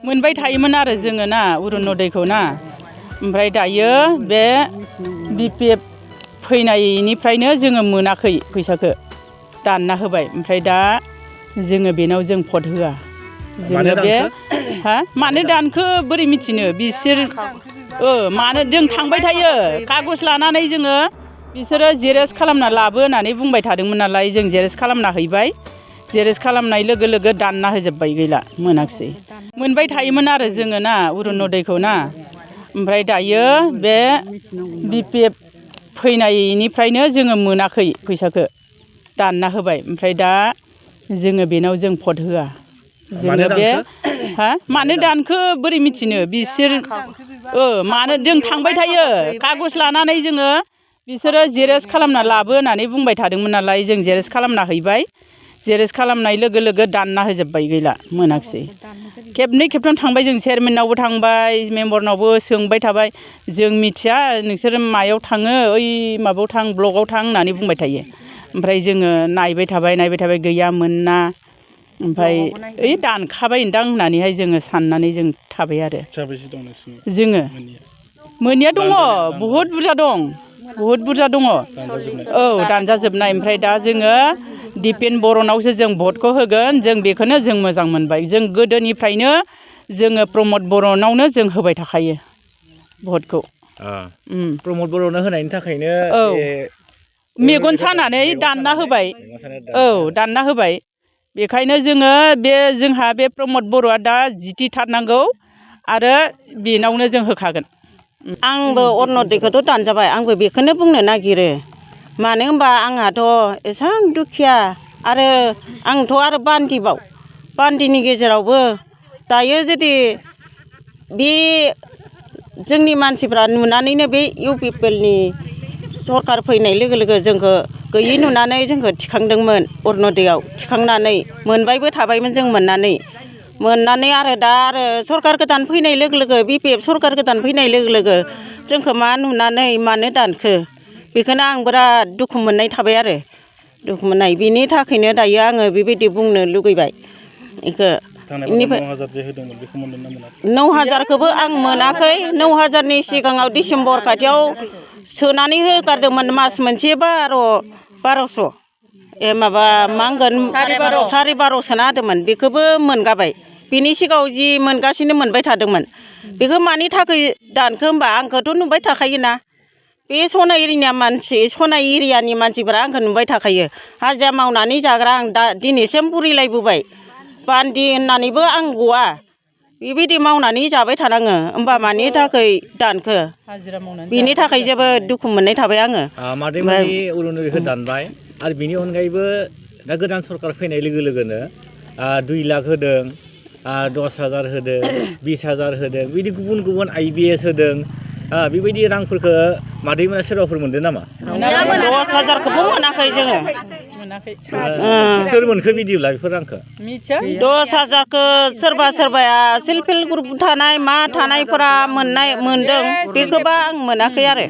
मोनबाय थायोमोन आरो जोङो ना अरुनदयखौ ना ओमफ्राय दायो बे बिपिएफ फैनायनिफ्रायनो जोङो मोनाखै फैसाखौ दानना होबाय ओमफ्राय दा जोङो बेनाव जों भट होआ जोङो बे मानो दानखो बोरै मिथिनो बिसोर मानो जों थांबाय थायो कागज लानानै जोङो बिसोरो जेरेक्स खालामना लाबो होननानै बुंबाय थादोंमोन नालाय जों जेरेक्स खालामना हैबाय जेरेक्स खालामनाय लोगो लोगो दानना होजोब्बाय गैला मोनाखिसै मोनबाय थायोमोन आरो जोङो ना अरुनदयखौ ना ओमफ्राय दायो बे बिपिएफ फैनायनिफ्रायनो जोङो मोनाखै फैसाखौ दानना होबाय ओमफ्राय दा जोङो बेनाव जों भट होआ जोङो बे मानो दानखो बोरै मिथिनो बिसोर मानो जों थांबाय थायो कागज लानानै जोङो बिसोरो जेरेक्स खालामना लाबो होननानै बुंबाय थादोंमोन नालाय जों जेरेक्स खालामना हैबाय जेरेक्स खालामनाय लोगो लोगो दानना होजोब्बाय गैला मोनाखिसै खेबनै खेबथाम थांबाय जों चेयारमेननावबो थांबाय मेम्बारनावबो सोंबाय थाबाय जों मिथिया नोंसोर मायाव थाङो ओइ माबायाव थां ब्लकआव थां होननानै बुंबाय थायो ओमफ्राय जोङो नायबाय थाबाय गैया मोना ओमफ्राय ओइ दानखाबाय दां होननानैहाय जोङो साननानै जों थाबाय आरो जोङो मोननिया दङ बहुद बुरजा दङ औ दानजाजोबनाय ओमफ्राय दा जोङो दिपेन बर'नावसो जों भटखौ होगोन जों बेखौनो जों मोजां मोनबाय जों गोदोनिफ्रायनो जोङो प्रमद बर'नावनो जों होबाय थाखायो भटखौ प्रमद बर'नो होनायनि थाखायनो मेगन सानानै दानना होबाय दानना होबाय बेखायनो जोङो जोंहा बे प्रमद बर'आ दा जिथिथारनांगौ आरो बेनावनो जों होखागोन आंबो अरुनदयखौथ' दानजाबाय आंबो बेखौनो बुंनो नागिरो मानो होनबा आंहाथ' एसेबां दुखिया आरो आंथ' आरो बान्दिनि गेजेरावबो दायो जुदि बे जोंनि मानसिफ्रा नुनानैनो बे इउपिपिएलनि सरखार फैनाय लोगो लोगो जोंखौ गैयै नुनानै जोंखौ थिखांदोंमोन अरुनदयाव थिखांनानै मोनबायबो थाबायमोन जों मोननानै आरो दा आरो सरखार गोदान फैनाय लोगो लोगो बिपिएफ सरखार गोदान फैनाय लोगो लोगो जोंखौ मा नुनानै मानो दानखो बेखौनो आं बिराद दुखु मोननाय थाबाय आरो दुखु मोननाय बिनि थाखायनो दायो आङो बेबायदि बुंनो लुगैबाय बेखौ 9,000खौबो आं मोनाखै 9,000नि सिगाङाव डिसेम्बर खाथियाव सोनानै होगारदोंमोन मास मोनसे 1200 माबा मा होनगोन 12,500 सोना होदोंमोन बेखौबो मोनगाबाय बिनि सिगाङाव जि मोनगासिनो मोनबाय थादोंमोन बेखौ मानि थाखाय दानखो होनबा आंखौथ' नुबाय थाखायोना बे सनाइ एरियानि मानसिफोरा आंखौ नुबाय थाखायो हाजिरा मावनानै जाग्रा आं दा दिनैसिम बुरिलायबोबाय बान्दि होननानैबो आं गवा बेबायदि मावनानै जाबाय थानाङो होमबा मानि थाखाय दानखो बिनि थाखाय जोबोद दुखु मोननाय थाबाय आङो मादैमोननि अरुनदयखौ दानबाय आरो बिनि अनगायैबो दा गोदान सरखार फैनाय लोगो लोगोनो 2 लाख होदों 10,000 होदों 20,000 होदों बिदि गुबुन गुबुन IBS होदों बेबायदि रांफोरखौ मादैमोना सोरबाफोर मोनदों नामा 10,000खौबो मोनाखै जोङो सोर मोनखो बिदिब्ला बेफोर रांखौ 10,000खौ सोरबाया सेल्फ हेल्प ग्रुप थानाय मा थानायफोरा मोनदों बेखौबा आं मोनाखै आरो